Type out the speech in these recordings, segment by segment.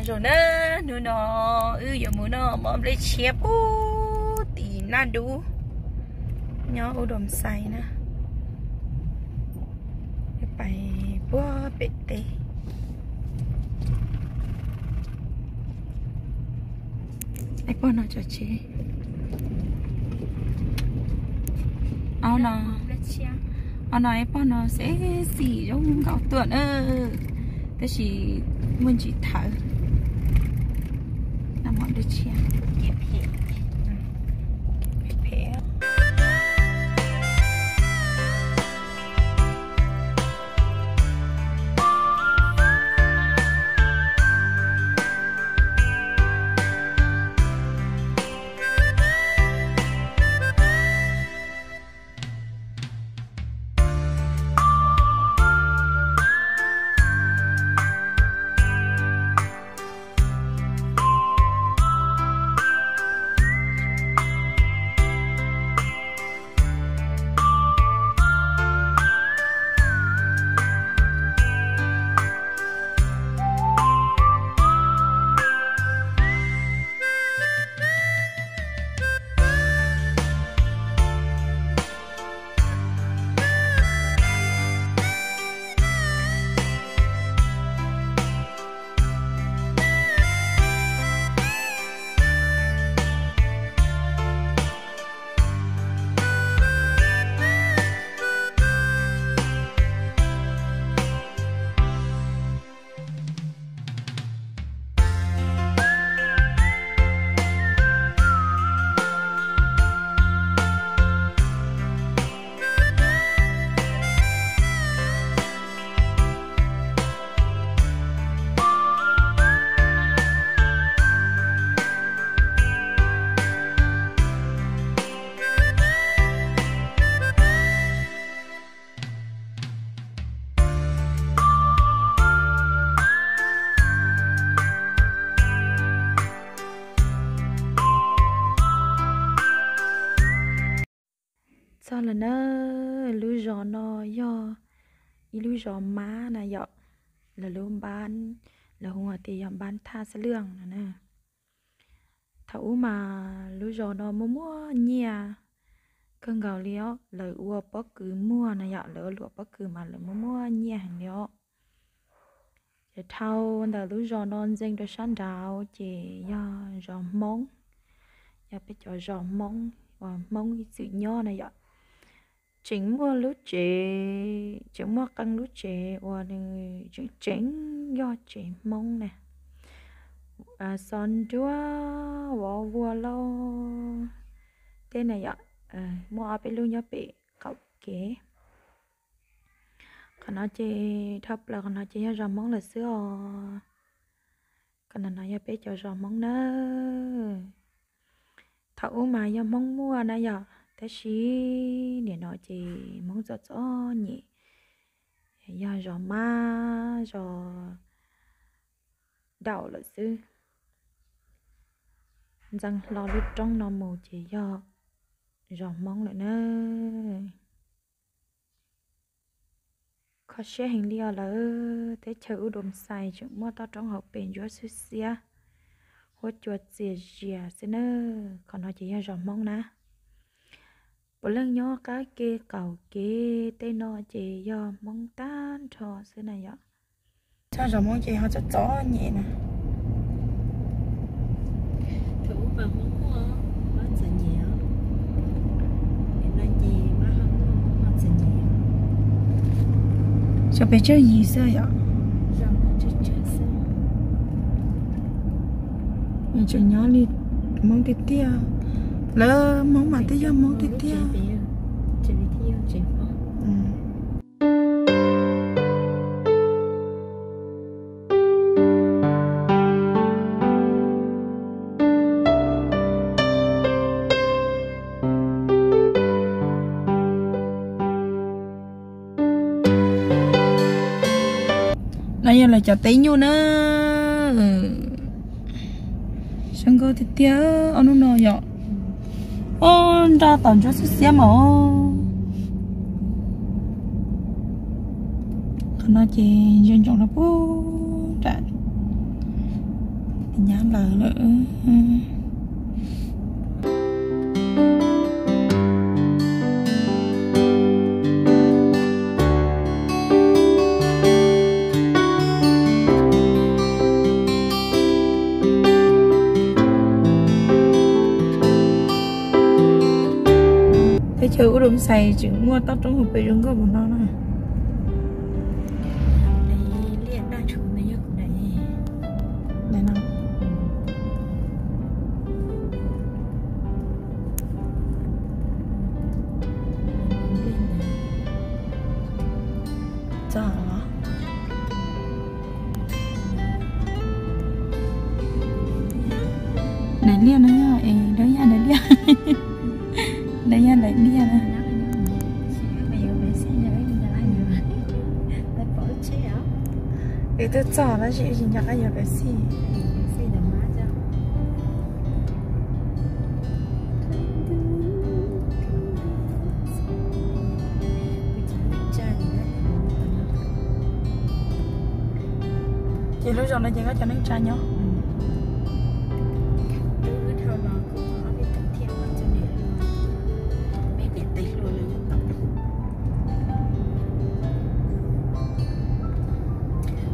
Zaum na, hnub no wb yuav mus noj mov nplej tshiab puag tim Naj Dub, nyob Ub Dom Xais na. Pais puag pem teb. Pog no tso tsev. Ob no, ob no ib pog no xev xim zoo nkaus tuaj na, tab sis muaj ntsis thawv. Noj mov nplej tshiab. Txog lawm na, lub zos no yog ib lub zos mab na yom, lawv lub npab, lawv hu tias yog npab Thaj Xab Lwj no na. Thaum ub mas lub zos no muaj muaj nyiaj kawg nkaus li os, lawv ua pob kws muag na yom, lawv ua luam pob kws mas lawv muaj muaj nyiaj heev li os. Ces dhau ntawm lub zos no ntxeev rau sab nraud ces yog zos Hmoob, yog peb cov zos Hmoob uas Hmoob ib txwm nyob na yom. Tseem muaj lub tsev, tseem muaj qee lub tsev uas nws tseem tseem yog tsev Hmoob na. Xov nruab vov vuag lauj, tej na yom, muaj ob peb lub nyob pem qaum kev. Qhov no ces dhau plaws qhov no ces yog zos Hmoob lawm xwb os. Qhov no no yog peb cov zos Hmoob na. Thaum ub mas yog Hmoob muaj na yom, tab sis nim no ces Hmoob txom txom nyem, yog zos mab zos daum lawm xwb. Ntxeev hlo lub roob no mus ces yog zos Hmoob lawm na. Kho siab heev li os lawm, teb chaws Ub Dom Xais tseem muaj toj roob hauv pes ntsuab xwb xiab, huab cua txias zias xwb na. Qhov no ces yog zos Hmoob na. Puav leej nyob qab ke qaum kev tej no ces yog Hmoob tag nrho xwb na yom. Txog zos Hmoob ces ho txom txom nyem na. Tso pes tsawg yim xwb yom. Tseem nyob li Hmoob tiag tiag. Lawv Hmoob mas twb yog Hmoob tiag tiag. No yog lawv cov teb nyuj na. Zoo nkauj tiag tiag ob hnub no yom. Ob nraj tom ntsuab xiab xiab mas. Qhov no ces ntsia ntsoov rau puag nram Nyab lawm lawm. Teb chaws Ub Doo Xais tseem muaj toj roob hauv pes zoo nkauj mus no na. Txog los? Daim liaj no yog es Dawb Yaj daim liaj. Dawb Yaj daim liaj na. Es twb txog tab sis tsis nco qab yuav Pepsi. Ces lub zos no ces koj cov neej tsa nyob.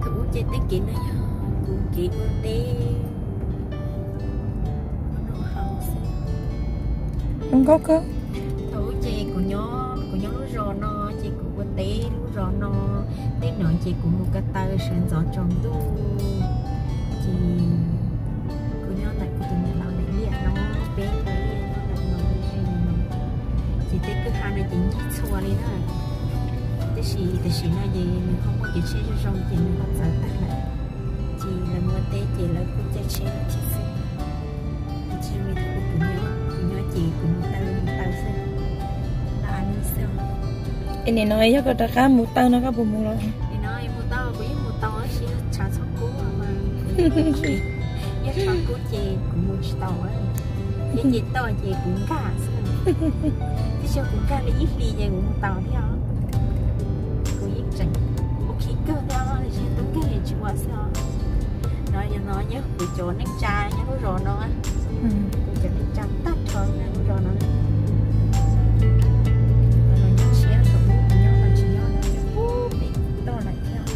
Thaum ub ces teb kev no yog kuv kev ua teb. Zoo nkauj kawg. Thaum ub ces kuv nyob, kuv nyob lub zos no ces kuv ua teb lub zos no, tej no ces kuv mus ko taw sawv ntxov tsaus ntuj. Ces kuv nyob ntawm kuv tus niam laus daim liaj no, peb ua liaj nyob ntawm no ze ze no. Ces tej kwj ha no ces ncig txhua li na. Tab sis tam sim no ces nws ho muaj kev tsheb zoo zoo ces nws ho txawv tag lawm. Ces lawv mus ua teb ces lawv kuj caij tsheb mus tsheb xwb. Tsis zoo li thaum kuv nyob, kuv nyob ces kuv mus taw mus taw xwb. Es nim no yog koj rov qab mus taw no koj puas mus los? Nim no mus taw kuv yeej mus tau tab sis tshav txhob kub mas, yog tshav kub ces kuv mus tsis tau. Yog ces toj ces kuv nkag xwb. Tab sis kuv nkag li ib hlis ces kuv mus tau thiab. Kuv yeej tseem ua khib kawg thiab, tab sis tub nkag tsis ua xwb os. No yog no nyob kuv cov neej tsa nyob lub zos no, kuv cov neej tsa tag nrho nyob lub zos no. Nyob tshiab thaum ub kuv nyob no tsis nyob no, pem toj lawm thiab.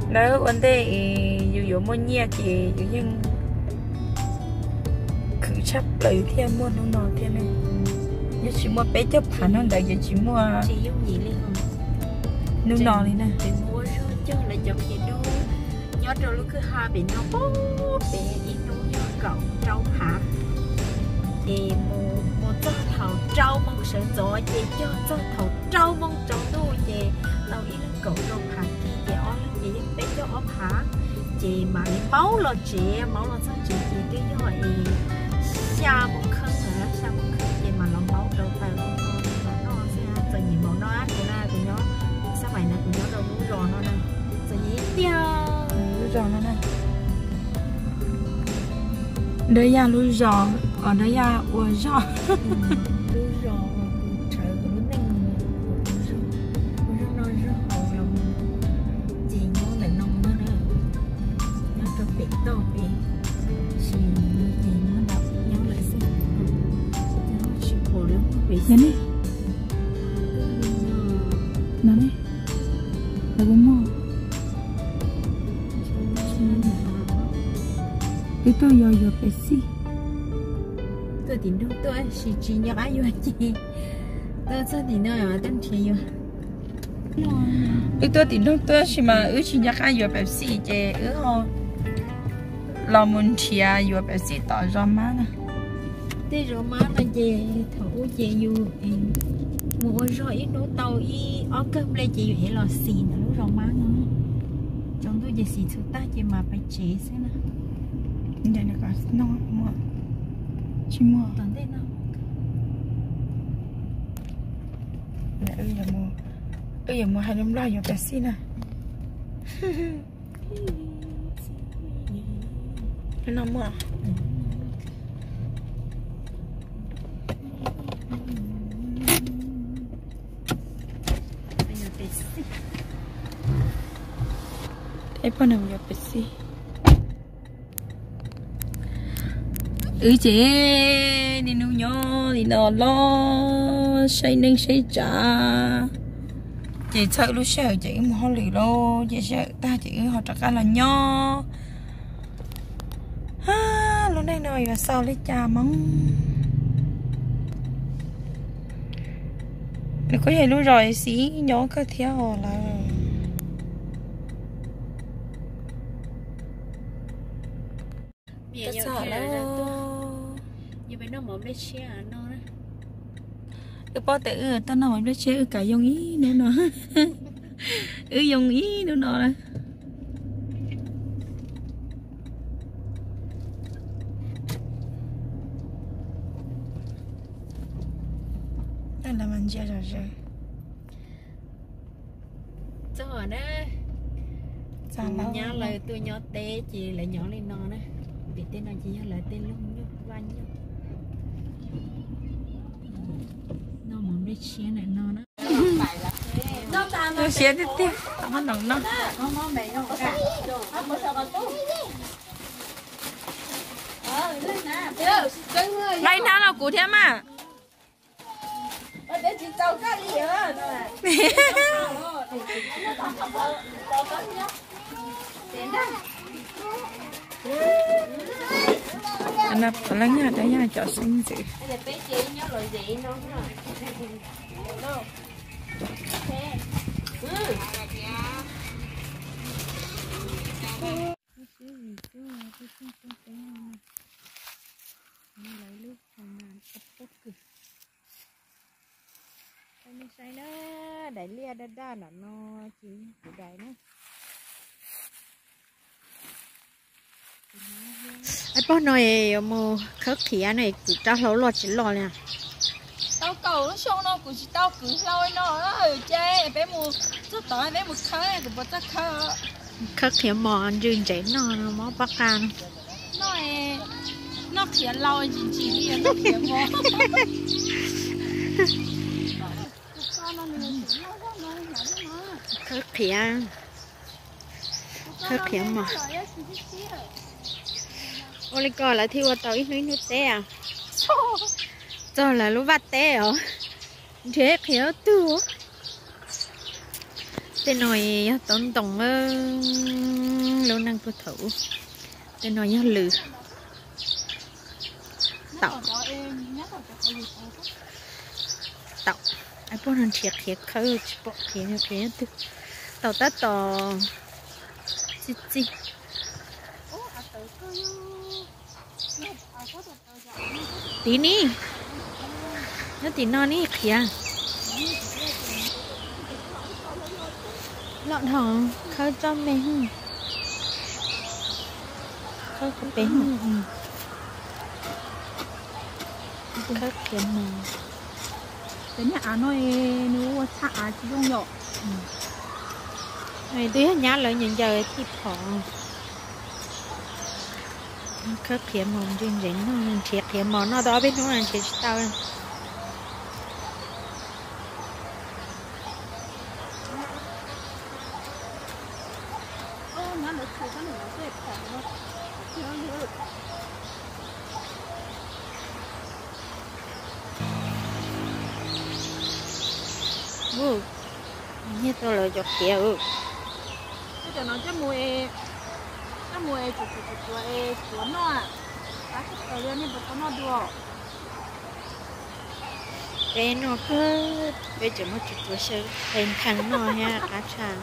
Lawv ua ntej es yus yuav muaj nyiaj ces yus yeej khwv tshaj plaws thiaj muaj hnub no thiab ne. Yog tsis muaj peb caug phav hnub ntawd ces tsis muaj hnub no li na. Nyob rau lub kwj ha pem no pem ib hnub yog kaum rau phav, ces mus txog thaum rau moo sawv ntxov ces cog txog thaum rau moo tsaus ntuj ces tau ib leeg kaum rau phav kis ces ob leeg ces yeej peb caug ob phav. Ces mam li maub los tsev, maub los txog tsev ces twb yog es xya moo kheej lawm, xya moo kheej ces mam los maub rau taws los noj xwb. Txom nyem npaum no kuv na, kuv nyob xab mais na, kuv nyob rau lub zos no na, txom nyem tiag. Lub zos no na, Dawb Yaj lub zos, os, Dawb Yaj ua zog. Lub zos uas kuv tshawv kuv lub neej, kuv zog, kuv zog no zog haus los ces nyob ntawm no na, nyob rau pem toj pem, sis ces nyob ntawm nyob lawm xwb, tsis pom lawv pem xwb. No ne, lawv kuj muaj. Wb tuaj yuav yuav Pepsi. Tuaj tim nroog tuaj sis tsis nco qab yuav ces tuaj txog tim no tuaj nrhiav yuav. Wb tuaj tim nroog tuaj sis mas wb tsis nco qab yuav Pepsi ces wb ho los mus nrhiav yuav Pepsi tom zos mab na. Tej zos mab no ces thaum ub ces yus mus ua zog ib hnub tau ib ob kawg nplej ces yus ev los xim ntawm lub zos mab no. Tsaus ntuj ces xim txhuv tag ces mam pais tsev xwb na. Tsis muaj. Tom ntej no. Wb yuav mus hais lus Nplog yuav Pepsi na. No muaj. Ib pog no yuav Pepsi. Wb ces niaj hnub nyob li no los saib neej saib tsav. Ces txog lub sij hawm ces wb mus hauj lwm lauj, ces sij hawm tag ces wb ho rov qab los nyob. Lub neej no yuav xaus li cas Hmoob? Nws kuj yog lub zos xis nyob kawg thiab os lawm. Wb paub tias wb tuaj noj mov nplej tshiab wb kam yoo ib hnub no. Wb yoo ib hnub no na. Ntsia zom zaws. Txog na. Nyab lawv tuaj nyob teb ces lawv nyob li no na. Pem tej no ces yog lawv tej loog nyuj vaj nyuj. Noj mov nplej tshiab ntawm no na. Siab tiag tiag, tab hab noom no. Laib hnab los kuv thiab mas. Leej yog dab yog cov xeeb ntxwv. Lawv lub hoo mas pob kws. Nej saib na, daim liaj daj daj nram no ces yog kuv daim na. Pog no yuav mus khawb qhiav no, kwv rab hlau loj tsis loj li. Tau kaum lub xyoo no kuv tsis tau kwv hlau no, ces peb mus txog tod peb mus khawb, kuv puas txawj khawb. Khawb qhiav mos ntsws ntsev noj, mob pob qa no. Noj qhiav lau ntsim ntsim li noj qhiav mos. Khawb qhiav, khawb qhiav mos. Ua li ko lawv thiaj ua tau ib hnub ib hnub teb. Txog lawv lub vaj teb os, nrhiav qhiav tug. Tej no yog taub ntoos, lub neej puag thaum ub. Tej no yog lws. Taum, taum. Pog no nrhiav qhiav khawb tsis pom qhiav, qhiav twg. Taum tab tom txij txij. Tim ni, nyob tim no ni qhiav. Loj dhau, khawb tsob me, khawb qhov pem. Khawb qhiav mos. Cov niag av no nws ua txhaj av tsis zoo yom. Twb yog nyab lawv ncaws ncaws tij phom. Khawb qhiav mos ntsws ntsev noj, nrhiav qhiav mos noj tau ob peb hnub no nrhiav tsis tau. Nyiag tau lawv cov qhiav. Cov no coj mus, coj mus es tsuav tsuav tsuav es tsuav noj. Qab tshaj plaws li, nej puas tau noj dua? Peb noj kawg, peb tseem muab tsuav tsuav xyaw qe nthee noj thiab qab tshaj.